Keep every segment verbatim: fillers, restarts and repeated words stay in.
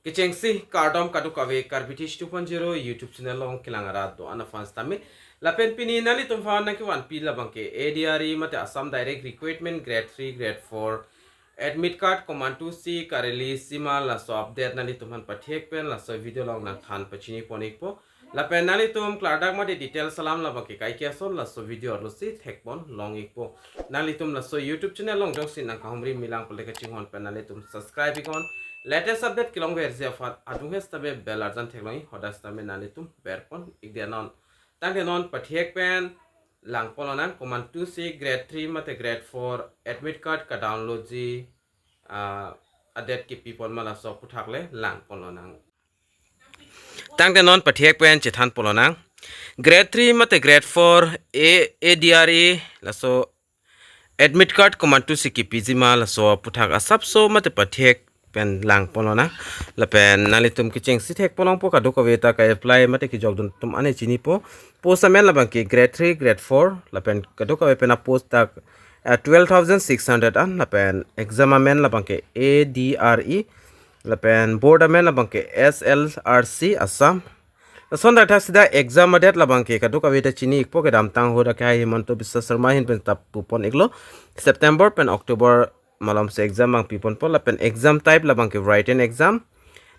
Kechengsi kardom kadokave Karbi Teach two point zero YouTube channel along kelang arat do-an aphan sitame. Lapen pini nanglitum aphan nangkevanpi labangke A D R E mate Assam Direct Recruitment Grade three, Grade four admit card komantusi ka-release-ji ma laso update nanglitum aphan pathek pen laso video along nangthan pachini pon ikpo. Lapen nanglitum klardak mate details alam labangke kaike ason laso video arlosi thek pon long ikpo. Nanglitum laso YouTube channel along jongsi nangkahumri milang pule kachinghon pen nanglitum subscribe iknon. Latest update kelongverji aphan adung he sitame bell arjan theklong ik, hadak sitame nanglitum ber pon ik dia non. Tangte non pathek pen lang pon lonang komantusi Grade three mate Grade four admit card ka-download-ji, ah, a-date kipi pon ma laso aphuthak le lang pon lonang. Tangte non pathek pen chethan pon lonang. Grade three mate Grade four A, A D R E laso admit card komantusi kipiji ma laso aphuthak asapso mate pathek pen lang pon lonang. Lapen nanglitum kechengsi thek pon longpo kadokave ta ka-apply mate kejokdun atum ane chinipo. Post amen labangke Grade three, Grade four, lapen kadokave pen a-post dak, uh, twelve thousand six hundred an, lapen exam amen labangke A D R E, lapen board amen labangke S L R C Assam. Lason thakthak si dak exam a-date labangke kadokave ta chini ikpo, kedamtang ahut akhai Himanta Biswa Sarma ahin pen ta pu pon iklo, September pen October malomsi exam abang pi ponpo, lapen exam type labangke written exam.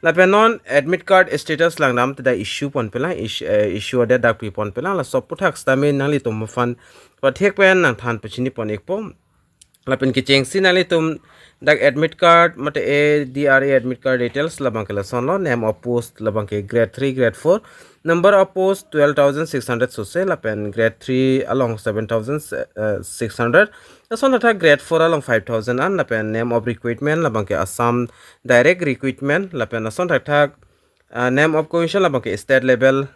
Lapen non admit card status lang dam te dak issue ponpe lang, ish-, eh, issue a-date dak pi ponpe lang, laso aphuthak sitame nanglitum aphan pathek pen nangthan pachini pon ikpo. Lapen kechengsi nanglitum dak admit card mate A D R E admit card details labangke lasonlo, name of post labangke Grade three, Grade four, number of post twelve thousand six hundred sose, lapen Grade three along seven thousand six hundred, lason thakthak Grade four along five thousand an, lapen name of recruitment labangke Assam Direct Recruitment, lapen lason thakthak, ah, name of commission labangke State Level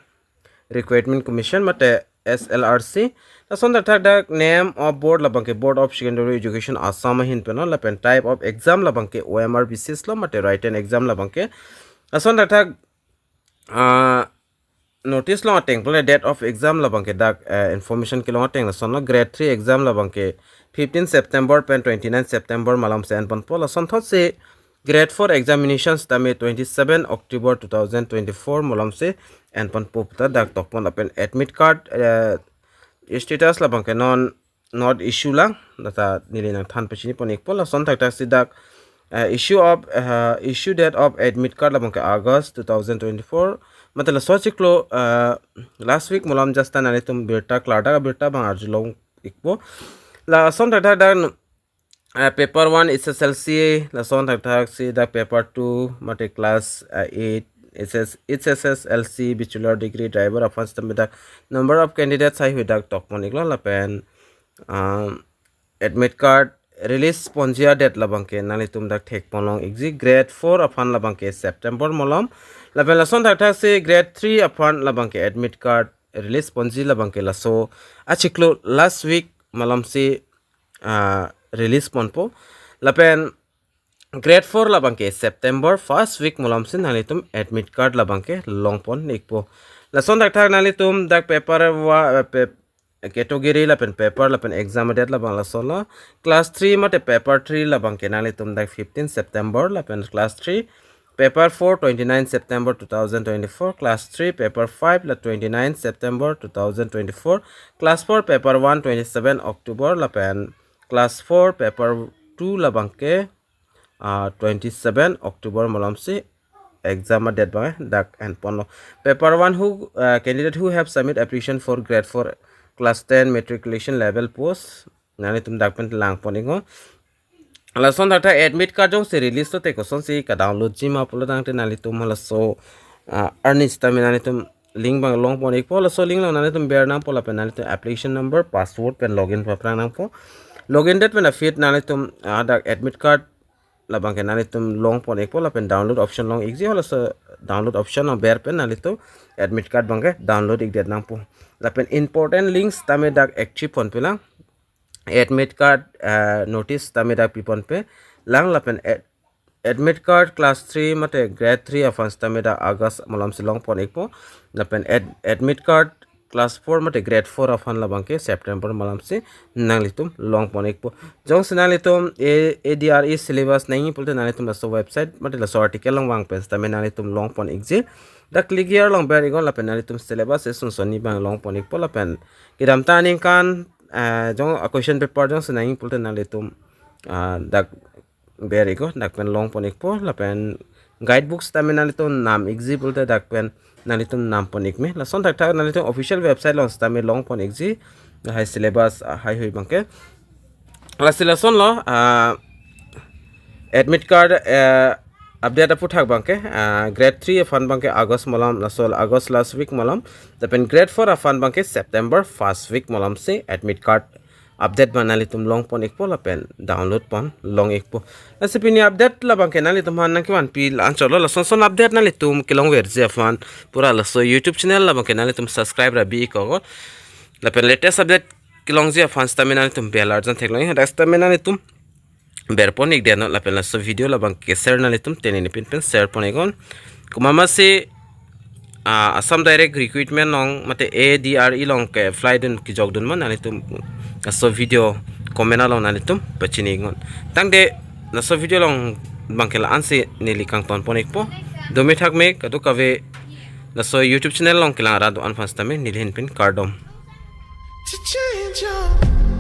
Recruitment Commission mate S L R C. Lason thakthak dak name of board labangke Board of Secondary Education Assam ahin pen lo, lapen type of exam labangke O M R basis lo mate written exam labangke. Lason thakthak, ah, notice along ateng pule date of exam labangke dak, eh, information kelong ateng lasonlo, Grade three exam labangke fifteen September pen twenty-nine September malomsi en ponpo, lasonthotsi Grade four examination sitame twenty-seven October two thousand twenty-four malomsi en ponpo puta dak tok pon, lapen admit card, eh, status labangke non not issue lang, data neli nangthan pachini pon ikpo. Lason thakthak si dak, eh, issue of, eh, issue date of admit card labangke August two thousand twenty-four, mate laso achiklo, eh, last week malom just ta nanglitum birta klardak abirta abang arjulong ikpo. Lason thakthak dak, eh, paper one H S L C, lason thakthak si dak paper two mate class, eh, eight H S, H S S L C, bachelor degree, driver aphan sitame dak number of candidates haihui dak tok pon iklo, lapen, um, admit card release ponji a-date labangke nanglitum dak thek pon long ikji, Grade four aphan labangke September malom, lapen lason thakthak si Grade three aphan labangke admit card release ponji labangke laso achiklo last week malomsi, ah, release ponpo, lapen Grade four labangke September first week malomsi nanglitum admit card labangke long pon ikpo. Lason thakthak nanglitum dak paper wa, eh, pap-, category lapen paper lapen exam a-date labang lasonlo. Class three mate paper three labangke nanglitum dak fifteen September, lapen class three paper four twenty-nine September two thousand twenty-four, class three paper five la twenty-nine September two thousand twenty-four, class four paper one twenty-seven October, lapen class four paper two labangke, ah, twenty-seven October malomsi exam a-date abang dak en ponlo. Paper one who, ah, candidate who have submit application for Grade four class ten matriculation level post, nanglitum dak pen lang pon iknon. Lason thakthak admit card jongsi release lote kosonsi ka-download-ji ma pulo tangte nanglitum halaso, ah, arni sitame nanglitum link abang long pon ikpo, laso link along nanglitum ber nangpo, lapen nanglitum application number, password pen login paprang nangpo. Login det pen aphi nanglitum, ah, dak admit card labangke nanglitum long pon ikpo, lapen download option long ikji, halaso download option along ber pen nanglitum admit card abangke download ik det nangpo. Lapen important links tame dak active ponpe lang, admit card, eh, notice tame dak pi ponpe lang, lapen ad-, admit card class three mate Grade three aphan sitame dak August malomsi long pon ikpo, lapen ad-, admit card class four mate grade four aphan labangke September malam si nanglitum longpon ikpo. Jongsi nanglitum A, A D R E syllabus nangji pulote nanglitum laso website mate laso article along vang pen sitame nanglitum longpon ikji. Dak click here along ber iknon lapen nanglitum syllabus eson sonni abang longpon ikpo lapen kedamtang aningkan, eh, jong a question paper jongsi nangji pulote nanglitum, ah, dak ber iknon, dak pen longpon ikpo lapen guidebooks tame nanglitum nam ikji pulote dak pen nanglitum nampon ikme. Lason thakthak nanglitum official website along sitame longpon ikji. Lahai syllabus, ah, haihui abangke. Lasi lasonlo, ah, admit card, eh, update aphuthak abangke, ah, grade three aphan abangke August malam, laso August last week malam. Lapen grade four aphan abangke September first week malam si admit card update abang nanglitum longpon ikpo lapen download pon long ikpo. Lasi pini update labangke nanglitum aphan nangkevanpi la-anchotlo. Lason son update nanglitum kelongverji aphan pura laso YouTube channel labangke nanglitum subscribe ra bi iknon. Lapen latest update kelongji aphan sitame nanglitum bell arjan theklong. Hadak sitame nanglitum berpon ikdetnon lapen laso video labangke share nanglitum tenini pin pen share pon iknon. Komat ma si, ah, Assam Direct Recruitment along mate A D R E along ke-apply dun kejokdun ma nanglitum laso video comment along nanglitum pachini iknon. Tangte laso video along abangke la-ansi neli kangtonpon ikpo. Dome thakme kadokave laso YouTube channel along kelang arat do-an aphan sitame neli ahin pen kardom. To change your